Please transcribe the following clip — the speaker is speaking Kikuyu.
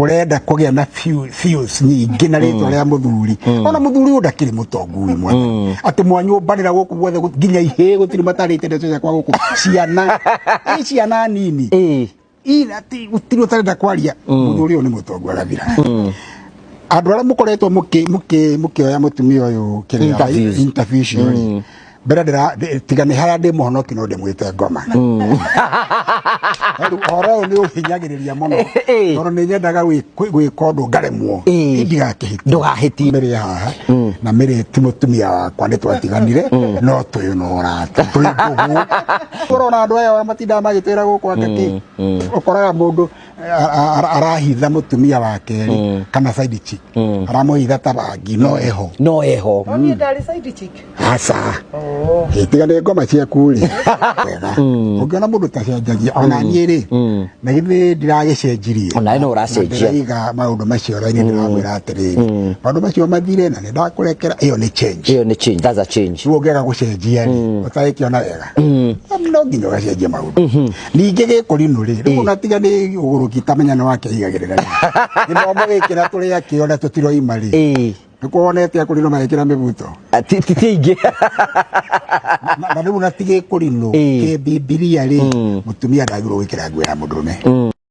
Mũrenda kũgĩa na views nyingĩ na rĩtwa rĩa mũthuri. Ona mũthuri ũyũ ndakĩrĩ mũtongu wĩ mwathani. Atĩ mwanyũmbanĩra gũkũ guothe nginya ihĩĩ gũtirĩ matarĩte ndeto ciakwa gũkũ. Ciana. Ĩ ciana nini. Ira ti gũtirĩ ũtarenda kwaria. Mũthuri ũyũ nĩ mũtongu agathira. Andũ arĩa mũkoretwo mũkĩoya mũtumia ũyũ kĩrĩa Interviews. interview icio rĩ, mbere ndĩra tiga nĩ harĩa ndĩ mũhonoki no ndĩmwĩte ngoma. Rĩu ũhoro ũyũ nĩ ũhinyagĩrĩria mũno tondũ nĩ nyendaga gwĩka ũndũ ngaremwo. Ndigakĩhĩtie. Ndũgahĩtie. Mĩrĩ haha na mĩrĩ ti mũtumia wakwa, nĩ twatiganire, no twĩ na ũrata, twĩ ndũgũ. Ũrona andũ aya matindaga magĩtwĩra gũkũ anga kĩ ũkoraga mũndũ arahitha mũtumia wa kerĩ kana side chick, aramũhitha ta bangi, no eho. No eho. No niĩ ndarĩ side chick. Aca. Tiga nĩ ngoma ciaku rĩ, wega ũngĩona mũndũ tacenjagia, ona niĩ rĩ, na githĩ ndiragĩcenjirie? Onawe no ũracenjia. Ndĩraiga maũndũ macio raini, ndĩramwĩra atĩrĩrĩ, maũndũ macio mathire na nĩ ndakũrekera. Ĩyo nĩ change. Ĩyo nĩ change, that's a change. Rĩu ũngĩaga gũcenjia rĩ, ũtagĩkĩona wega, no nginya ũgacenjia maũndũ. Ningĩ gĩkũrinũ rĩ, rĩu ona tiga nĩ ũgũrũki tamenya nĩ wake igagĩrĩra rĩ, gĩthomo gĩkĩ na tũrĩ akĩo na tũtiroima rĩ. Nĩ kuonete akũrinũ magĩkĩra mĩbuto? Ti aingĩ. Na rĩu na ti gĩkũrinũ, kĩ Bibilia rĩ, mũtumia ndagĩrĩirwo gwĩkĩra nguo ya mũndũrũme.